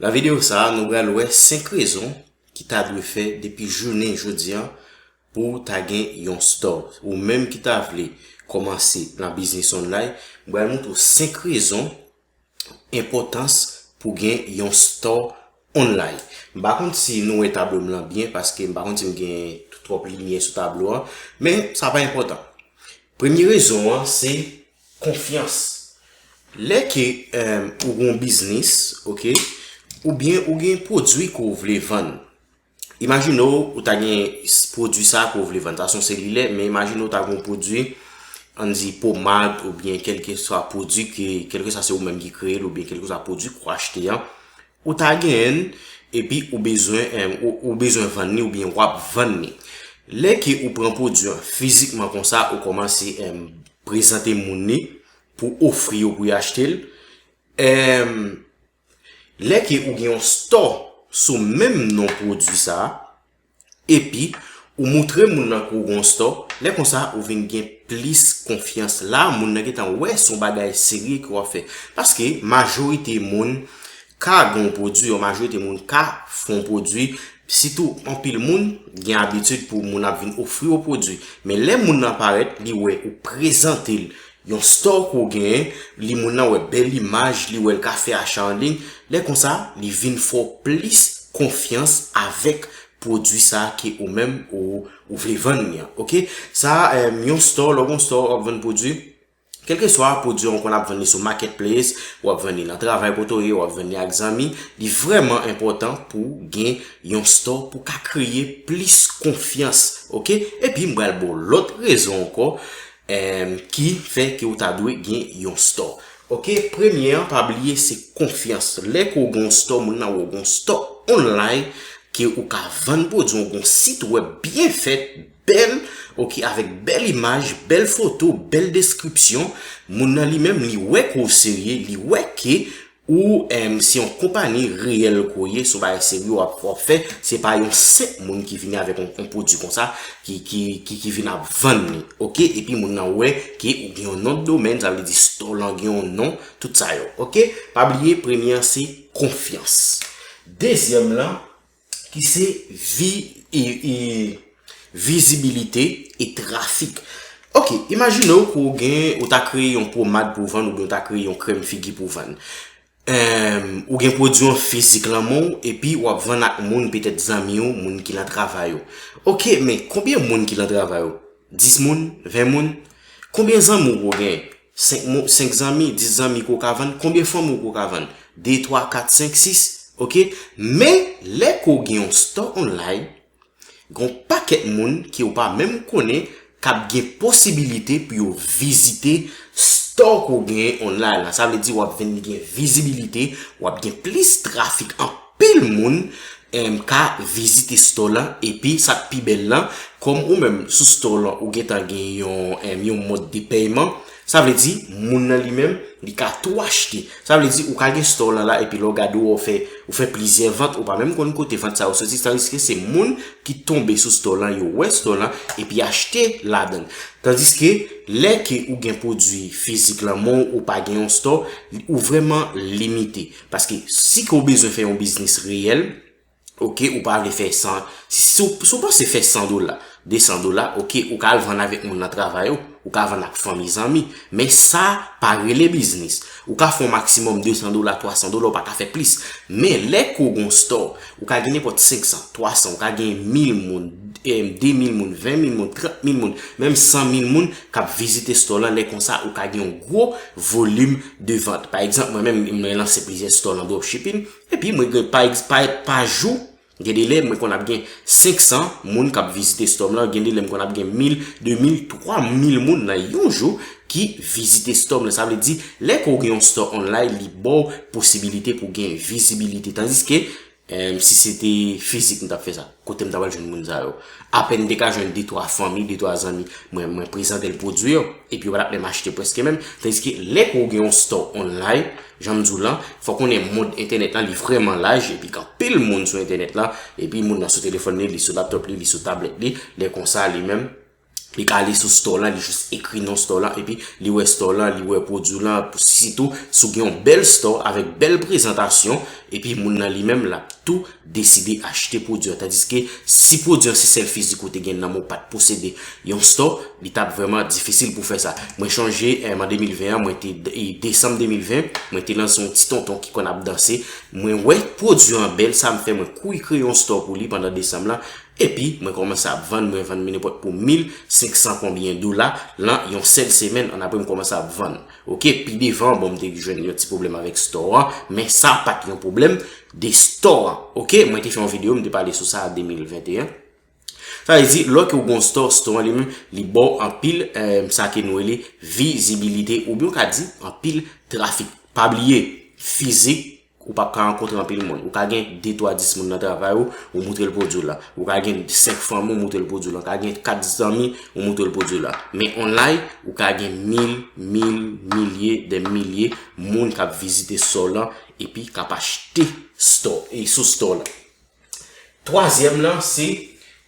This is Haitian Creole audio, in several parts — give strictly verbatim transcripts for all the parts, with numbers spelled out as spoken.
Nan videyo sa a, nou pral wè senk rezon ki ta dwe fè depi jounen jodi a pou w ta gen yon store. Ou menm ki ta vle kòmanse nan biznis online, m pral montre w senk rezon enpòtans pou gen yon store online. M pa konn si nou wè tablo m lan byen, paske m pa konn si m gen twòp limyè sou tablo a, men sa pa enpòtan. Premye rezon an se konfyans. Lè ke, em, ou gen yon biznis, oke, oubyen ou gen pwodui ke w vle vann. Imajine w, ou ta gen s-, pwodui sa ke w vle vann. Sa se yon selilè, men imajine w ta gen yon pwodui, ann di pomad, oubyen kèlkeswa pwodui ke, kèlkeswa se ou menm ki kreye l, oubyen kèlkeswa pwodui ke w achte an, ou ta genyen l, epi ou bezwen, em, ou, ou bezwen vann li, oubyen w ap vann li. Lè ke ou pran pwodui an fizikman konsa, ou kòmanse, em, prezante moun li pou ofri yo pou yo achte l. Em, lè ke ou gen yon store sou menm non pwodui sa a, epi ou montre moun nan ke ou gen yon store, lè konsa ou vin gen plis konfyans. La, moun nan gentan wè se yon bagay serye ke w ap fè. Paske majorite moun ka gen yon pwodui, yon majorite moun ka fè yon pwodui, sitou anpil moun gen abitid pou moun ap vin ofri yo pwodui. Men lè moun nan parèt, li wè ou prezante l yon store ke w genyen, li moun nan wè bèl imaj, li wè l ka fè acha an liy, lè konsa, li vin fè w plis konfyans avèk pwodui sa a ke ou menm ou, ou vle vann li an, oke? Sa, em, yon store, lè w gen yon store, w ap vann pwodui, kèlkeswa pwodui an, ou konn ap vann li sou marketplace, w ap vann li nan travay kote w ye, w ap vann li ak zanmi, li vrèman enpòtan pou w gen yon store pou w ka kreye plis konfyans, oke? Epi m pral ba w lòt rezon ankò, em, ki fè ke w ta dwe gen yon store. Oke, premye an, pa bliye, se konfyans. Lè ke w gen yon store, moun nan wè w gen yon store online, ke ou ka vann pwodui w, gen yon sit wèb byen fèt, bèl, oke, avèk bèl imaj, bèl foto, bèl deskripsyon, moun nan li menm, li wè ke w serye, li wè ke ou, em, se yon konpayi reyèl ke w ye, se yon bagay serye w ap, w ap fè, se pa yon senp moun ki vini avèk yon, yon pwodui konsa, ki, ki, ki, ki vin ap vann li, oke? Epi moun nan wè ke ou gen yon non de domèn, sa vle di store lan gen yon non, tout sa yo, oke? Pa bliye, premye an se konfyans. Dezyèm lan, ki se vi-, e, e, vizibilite e trafik. Oke, imajine w ke w gen, ou ta kreye yon pomad pou vann, oubyen ou ta kreye yon krèm figi pou vann. Em, ou gen pwodui an fizik lan men w, epi w ap vann ak moun, petèt zanmi w, moun ki nan travay ou. Oke, men konbyen moun ki nan travay ou? Dis moun? Ven moun? Konbyen zanmi w ke w gen? Senk mou-, senk zanmi, dis zanmi ke w ka vann? Konbyen fanmi w ke w ka vann? De, twa, kat, senk, sis, oke? Men, lè ke w gen yon store online, gen yon pakèt moun ke w pa menm konnen k ap gen posibilite pou yo vizite store ke w genyen online lan. Sa vle di w ap vin gen vizibilite, w ap gen plis trafik, anpil moun, em, ka vizite store lan, epi sa k pi bèl lan, kòm ou menm sou store lan, ou gentan gen yon, em, yon mòd de pèyman, sa vle di, moun nan li menm, li ka tou achte. Sa vle di, ou ka gen store lan la, epi lè w gade w, ou fè, ou fè plizyè vant, ou pa menm konn kote vant sa yo soti, tandiske se moun ki tonbe sou store lan, yo wè store lan, epi achte ladan l. Tandiske, lè ke ou gen pwodui fizik lan, men ou pa gen yon store, ou vrèman limite. Paske si ke w bezwen fè yon biznis reyèl, oke, ou pa vle fè san, si, si, w- si w panse fè san dola, de san dola, oke, ou ka al vann avèk moun nan travay ou, ou ka vann ak fanmi, zanmi, men sa pa rele biznis. Ou ka fè yon maksimòm de san dola, twa san dola, ou pa ka fè plis. Men lè ke w gen yon store, ou ka gen nenpòt senk san, twa san, ou ka gen mil moun, em, de mil moun, ven mil moun, trant mil moun, menm san mil moun k ap vizite store lan, lè konsa ou ka gen yon gwo volim de vant. Pa egzanp, mwen menm, mwen lanse plizyè store lan dropshipping, epi mwen gen pa, pa, pa jou, gen de lè mwen konn ap gen senk san moun k ap vizite store m lan, gen de lè m konn ap gen mil, de mil, twa mil moun nan yon jou ki vizite store m lan. Sa vle di, lè ke w gen yon store online, li ba w posibilite pou w gen vizibilite. Tandiske, em, si se te fizik m t ap fè sa, kote m ta pral jwenn moun sa yo? Apèn m te ka jwenn de twa fanmi, de twa zanmi, mwen, mwen prezante l pwodui yo, epi yo pa t ap menm achte prèske menm. Tandiske lè ke w gen yon store online, jan m di w lan, fò w konnen mond entènèt lan, li vrèman laj, epi gen anpil moun sou entènèt lan, epi moun nan sou telefòn li, li sou laptop li, li sou tablèt li, lè konsa, li menm, Li ka ale sou store lan, li jis ekri non store lan, epi li wè store lan, li wè pwodui lan, sitou si w gen yon bèl store avèk bèl prezantasyon, epi moun nan li menm l ap tou deside achte pwodui an. Tandiske si pwodui an se sèl fizik ou te gen nan men w, ou pa t posede yon store, li t ap vrèman difisil pou fè sa. Mwen chonje, eh, an de mil ven an, mwen te, e, desanm de mil ven, mwen te lanse yon ti tonton ki konn ap danse. Mwen wè pwodui an bèl, sa m fè, mwen kouri kreye yon store pou li pandan desanm lan. Epi, mwen kòmanse ap vann, mwen vann nenpòt pou mil senk san konbyen dola lan yon sèl semèn, annapre m kòmanse ap vann. Oke, pi devan, bon, m te jwenn yon ti pwoblèm avèk store an, men sa pa t yon pwoblèm de store an. Oke, mwen te fè yon videyo, m te pale sou sa an de mil venteyen. Sa vle di, lè ke w gen yon store, store an li menm, li ba w anpil, eh, sa ke nou rele vizibilite, oubyen w ka di anpil trafik. Pa bliye, fizik, ou p ap ka rankontre anpil moun. Ou ka gen de, twa, dis moun nan travay ou, ou moutre l pwodui w la. Ou ka gen senk fanmi, ou moutre l pwadui w la. Ou ka gen kat zanmi, ou moutre l pwodui w la. Men online, ou ka gen mil, mil, milye, dè milye moun k ap vizite store lan, epi k ap achte store, e sou store lan. Twazyèm lan, se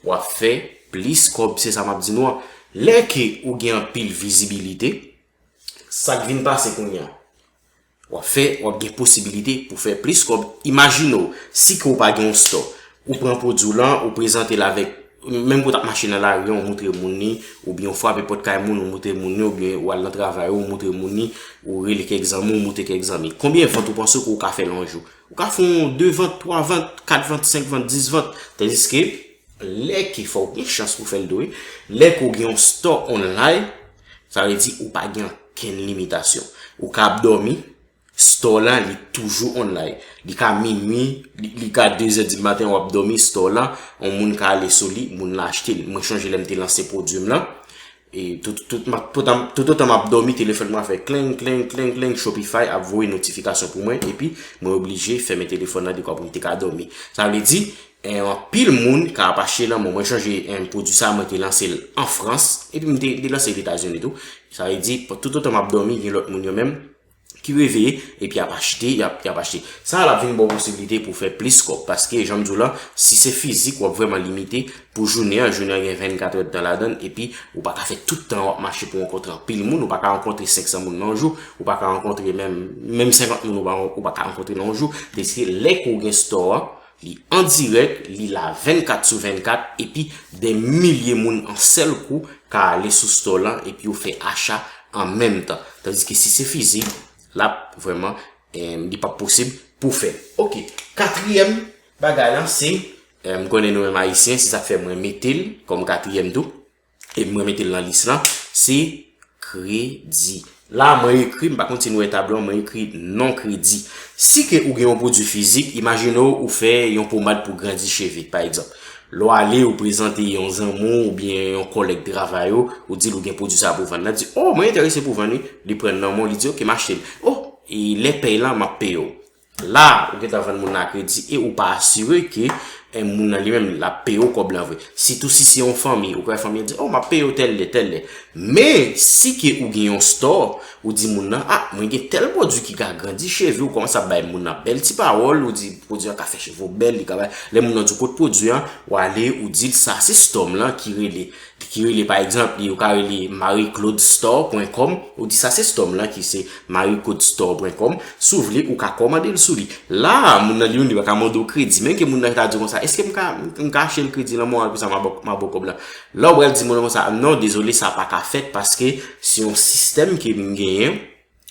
w ap fè plis kòb, se sa m ap di nou an. Lè ke ou gen anpil vizibilite, sa k vin pase kounye a? W ap fè, w ap gen posibilite pou fè plis kòb. Imajine w, si ke w pa gen yon store, ou pran pwodui w lan, ou prezante l avèk, menm ke w t ap mache nan lari an, ou moutre moun li, oubyen w frape pòt kay moun, ou moutre moun li, oubyen w al nan travay ou, ou moutre moun li, ou rele kèk zanmi, ou moutre kèk zanmi. Konbyen vant ou panse ke w ka fè nan yon jou? Ou ka fè yon de vant, twa vant, kat vant, senk vant, dis vant. Tandiske, lè ke fò w gen chans pou fè l tou, wi. Lè ke w gen yon store online, sa vle di ou pa gen okenn limitasyon. Ou ka ap dòmi, store lan, li toujou online. Li ka minui, li, li ka dezè di maten, w ap dòmi, store lan, yon moun ka ale sou li, moun lan achte l. Mwen chonje lè m te lanse pwodui m lan, e tout, tout, ma- tout, an- tout otan m ap dòmi, telefòn mwen ap fè kleng, kleng, kleng, kleng, Shopify ap voye notifikasyon pou mwen, epi mwen oblije fèmen telefòn nan dekwa pou m te ka dòmi. Sa vle di, eh, anpil moun ka ap achte nan men w. Mwen chonje, eh, pwodui sa, mwen te lanse l an Frans, epi m te, te lanse l Etazini tou. Sa vle di, tout otan m ap dòmi, gen lòt moun yo menm ki reveye, epi y ap achte, y ap, y ap achte. Sa a, l ap vin ba w posiblite pou w fè plis kòb, paske, jan m di w la, si se fizik, w ap vrèman limite pou jounen an, jounen an gen vennkat èdtan ladan l, epi ou pa ka fè tout tan w ap mache pou w rankontre anpil moun, ou pa ka rankontre senk san moun nan yon jou, ou pa ka rankontre menm, menm senkant moun, ou pa, ou pa ka rankontre nan yon jou, deske lè ke w gen store an, li an dirèk, li la vennkat sou vennkat, epi dè milye moun an sèl kou ka ale sou store lan, epi yo fè acha an menm tan. Tandiske si se fizik, l ap vrèman, em, li p ap posib pou fè. Oke, katriyèm bagay lan, se, em, m konnen nou menm Ayisyen, se sa k fè mwen mete l kòm katriyèm tou. E mwen mete l nan lis lan, se kredi. La, mwen ekri, m pa konn si nou wè tablo an, mwen ekri non kredi. Si ke ou gen yon pwodui fizik, imajine w ou fè yon pomad pou grandi cheve, pa egzanp. Lè w ale, ou prezante yon zanmi w oubyen yon kòlèg travay ou, ou di l ou gen pwodui sa pou vann. L ap di, "Oh, mwen enterese pou vann, wi." Li pran l nan men w, li di, "Oke, m achte l." "Oh, e lè pèy lan, m ap peye w." La, ou gentan vann moun nan a kredi e ou pa asire ke, eh, moun nan li menm, l ap peye w kòb lan vre. Sitou si se yon fanmi, ou kwè fanmi an di, "Oh, m ap peye w tèl lè, tèl lè." Men, si ke ou gen yon store, ou di moun nan, "Ah, mwen gen tèl pwodui ki ka grandi cheve," ou kòmanse ap bay moun nan bèl ti pawòl, ou di, "Pwodui an ka fè cheve w bèl, li ka bay." Lè moun nan di w kot pwodui an, ou ale, ou di l, "Sa se store m lan ki rele ki rele, pa egzanp, li, ou ka rele marie claude store point com, ou di, "Sa se store m lan ki se marie claude store point com. Si w vle, ou ka kòmande l sou li." La, moun nan li menm, li pa ka mande w kredi. Men ke moun nan ta di w konsa, "Èske m ka, m ka achte l kredi lan, mwen, apre sa, m a ba w, m a ba w kòb lan?" La, ou pral di moun nan konsa, "Non, dezole, sa pa ka fèt, paske se yon sistèm ke m genyen."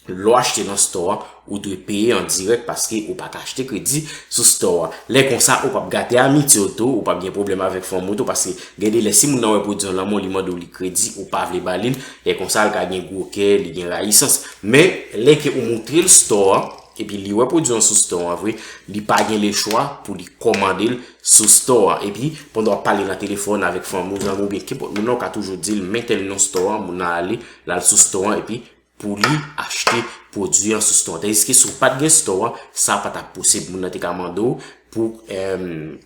Lè w achte nan store an, ou dwe peye an dirèk paske ou pa ka achte kredi sou store an. Lè konsa, ou p ap gate amitye w tou, ou p ap gen pwoblèm avèk fanmi w tou, paske gen de lè, si moun nan wè pwodui an lan men w, li mande w li kredi, ou pa vle ba li l, lè konsa, l ka gen gwo kè, li gen rayisans. Men, lè ke ou montre l store an, epi li wè pwodui an sou store an vre, li pa gen lechwa pou li kòmande l sou store an. Epi, pandan w ap pale nan telefòn avèk fanmi w, zanmi w, oubyen kenpòt moun nan, ou ka toujou di l, "Men tèl non store an," moun nan ale, l al sou store an, epi pou li achte pwodui an sou store an. Tandiske si w pa t gen store an, sa pa t ap posib. Moun nan te ka mande w pou, em,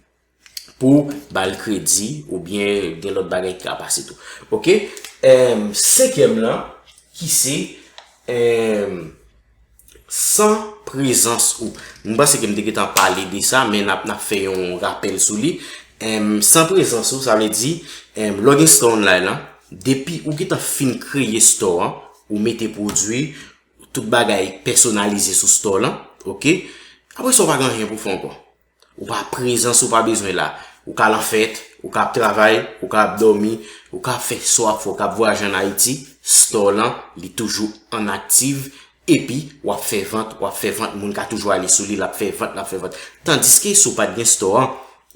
pou ba l kredi oubyen gen lòt bagay ki ka pase tou. Oke? Em, senkyèm lan, ki se, em, san prezans ou. M panse ke m te gentan pale de sa, men n ap, n ap fè yon rapèl sou li. Em, san prezans ou, sa vle di, em, lè w gen store online lan, Depi ou gentan fin kreye store an, ou mete pwodui, tout bagay pèsonalize sou store lan, oke? Apre sa, ou pa gen anyen pou fè ankò. Ou pa prezan si w pa bezwen la. Ou ka al an fèt, ou ka ap travay, ou ka ap dòmi, ou ka ap fè sa w ap fè, ou ka ap vwayaje ann Ayiti, store lan, li toujou an aktif, epi w ap fè vant, w ap fè vant, moun ka toujou ale sou li, l ap fè vant, l ap fè vant. Tandiske si w pa t gen store an,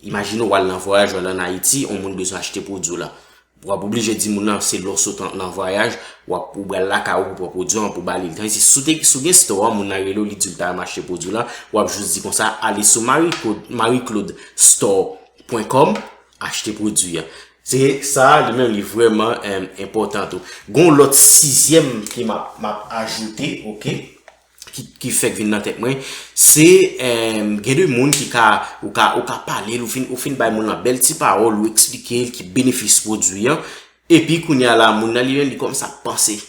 imajine w al nan vwayaj, w al ann Ayiti, yon moun bezwen achte pwodui w la. W ap oblije di moun nan se lè w sot an- nan vwayaj, w ap ou pral lakay ou pou pran pwodui an pou ba li l. Tandiske si w te, si w gen store an, moun nan rele w, li di w l ta renmen achte pwodui lan, w ap jis di konsa, ale sou Marie Claude, marie claude store point com, achte pwodui an. Se sa, li menm, li vrèman, em, enpòtan tou. Gon lòt sizyèm ke m ap, m ap ajoute, oke, ki, ki fèk vin nan tèt mwen, se, em, gen de moun ki ka, ou ka, ou ka pale l, ou fin, ou fin bay moun nan bèl ti pawòl, ou eksplike l ki benefis pwodui an, epi kounye a la, moun nan li menm, li kòmanse ap panse,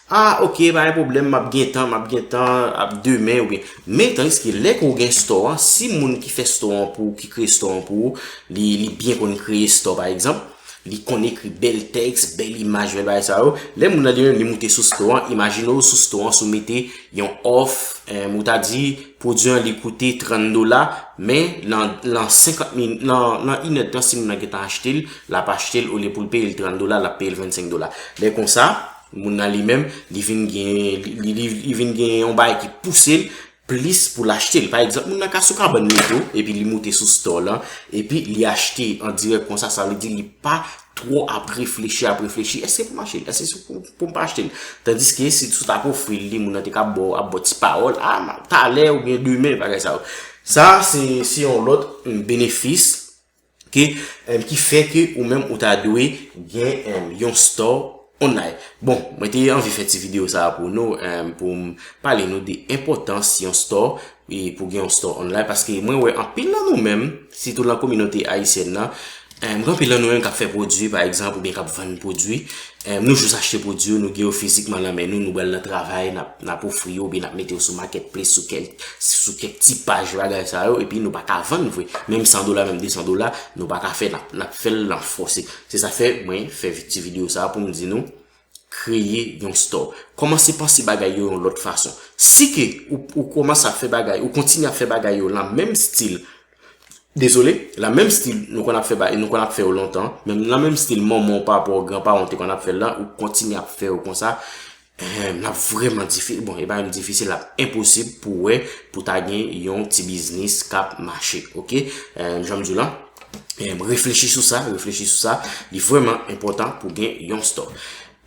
ah, oke, pa gen pwoblèm, m ap gen tan, m ap gen tan, ap demen, oubyen. Men, tandiske lè ke w gen store an, si moun ki fè store an pou ou, ki kreye store an pou ou, li, li byen konn kreye store, pa egzanp, li konn ekri bèl tèks, bèl imaj, bèl bagay sa yo. Lè moun nan li menm, li moute sou store an, imajine w sou store an, si w mete yon òf, em, ou ta di, pwodui an li koute trant dola, men nan, nan senkant min, nan, nan inèdtan, si moun nan gentan achte l, l ap achte l, olye pou l peye l trant dola, l ap peye l vennsenk dola. Lè konsa, moun nan li menm, li vin gen, li, li, li, li vin gen yon bagay ki pouse l plis pou l achte l. Pa egzanp, moun nan ka sou kabann li tou, epi li moute sou store lan, epi li achte an dirèk konsa, sa vle di li pa twò ap reflechi, ap reflechi, èske pou m achte l? Èske se pou, pou m pa achte l? Tandiske si w t ap ofri l li, moun nan te ka ba w, ap ba w ti pawòl, ah, talè oubyen demen, bagay sa yo. Sa, se, se yon lòt, mm, benefis ke, em, ki fè ke ou menm ou ta dwe gen, em, yon store online. Bon, mwen te anvi fè ti videyo sa a pou nou, em, pou m pale nou de enpòtans yon store, e pou gen yon store online, paske mwen wè anpil nan nou menm, sitou nan kominote ayisyèn nan, em, gen anpil nan nou menm k ap fè pwodui, pa egzanp, oubyen k ap vann pwodui. Em, nou jis achte pwodui yo, nou gen yo fizikman nan men nou, nou pral nan travay, n ap, n ap ofri yo, oubyen n ap mete yo sou marketplace, sou kèk, sou kèk ti paj bagay sa yo, epi nou pa ka vann vre. Menm san dola, menm de san dola, nou pa ka fè, n ap, n ap fè l nan fòse. Se sa fè mwen fè ti videyo sa a pou m di nou, kreye yon store. Kòmanse panse bagay yo yon lòt fason. Si ke ou, ou kòmanse ap fè bagay, ou kontinye ap fè bagay yo nan menm stil, dezole, nan menm stil nou konn ap fè bagay, nou konn ap fè yo lontan, men nan menm stil manman w, papa w, granpa w te konn ap fè l lan, ou kontinye ap fè yo konsa, eh, l ap vrèman difi-, bon, e pa menm difisil, l ap enposib pou w wè, pou ta gen yon ti biznis k ap mache, oke? Eh, jan m di w lan, eh, reflechi sou sa, reflechi sou sa, li vrèman enpòtan pou gen yon store.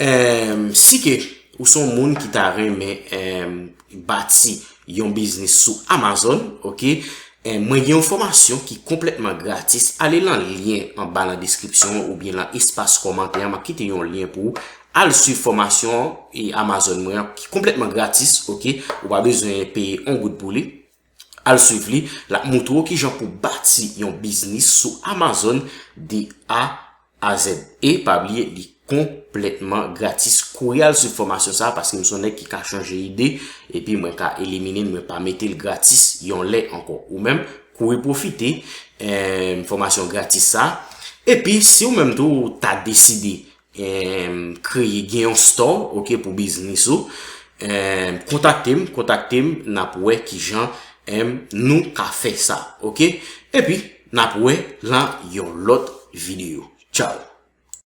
Em, si ke ou se yon moun ki ta renmen, em, bati yon biznis sou Amazon, oke, em, mwen gen yon fòmasyon ki konplètman gratis. Ale nan lyen anba nan deskripsyon oubyen nan espas kòmantè an, m ap kite yon lyen pou ou. Al swiv fòmasyon e Amazon mwen an ki konplètman gratis, oke? Ou pa bezwen peye yon goud pou li. Al swiv li, l ap moutre w kijan pou bati yon biznis sou Amazon de A a Z. E pa bliye, li konplètman gratis. Kouri al swiv fòmasyon sa a, paske m se yon nèg ki ka chanje ide, epi mwen ka elimine l, mwen pa mete l gratis yon lè ankò. Ou menm, kouri pwofite, em, fòmasyon gratis sa a. Epi, si ou menm tou, ou ta deside, em, kreye, gen yon store, oke, pou biznis ou, em, kontakte m, kontakte m, n ap wè kijan, em, nou ka fè sa, oke? Epi, n ap wè lan yon lòt videyo. Tchao!